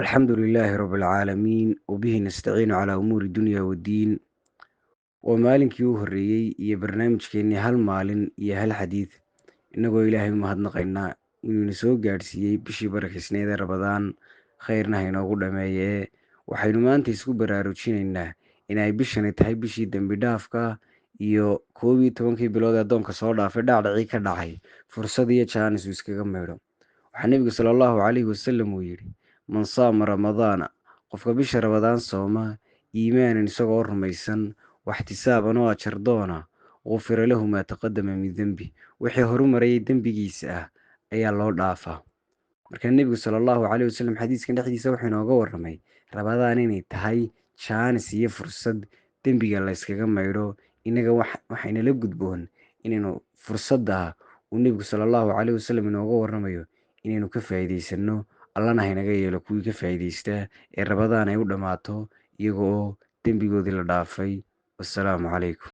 Alxamdu lilaahi rabi alcaalamiin, wabihi nastaciinu calaa umuuri dunya waddiin. Waa maalinkii u horreeyey iyo barnaamijkeennii hal maalin iyo hal xadiid, innagoo Ilaahay u mahadnaqaynaa inuuna soo gaadhsiiyey bishii barakeysneed ee Rabadaan, khayrna hainoogu dhameeyee. Waxaynu maanta isku baraarujinaynaa inay bishani tahay bishii dembi dhaafka iyo 11kii bilood ee addoonka soo dhaafay dhacdhacii ka dhacay fursad iyo jaanis uu iskaga maydho. Waxaa Nebigu sala allahu calayhi wasalam uu yidhi: man saama ramadaana, qofka bisha Rabadaan sooma, iimaanan, isagoo rumaysan, waxtisaaban, oo ajar doona, gufira lahu maa taqadama min dembi, wixii horumarayay dembigiisa ah ayaa loo dhaafaa. Marka Nebigu sala allahu calayhi wasalam xadiiskan dhexdiisa wuxuu inooga warramay Rabadaan inay tahay jaanis iyo fursad dembiga la yskaga maydho. Innaga waxaynala gudboon inaynu fursadda uu Nebigu sala allahu calayhi wasalam inooga warramayo inaynu ka faa'iidaysano. Allana haynaga yeelo kuwii ka faa'iidaystaa ee Rabadaan ay u dhammaato iyaga oo dembigoodii la dhaafay. Wassalaamu calaykum.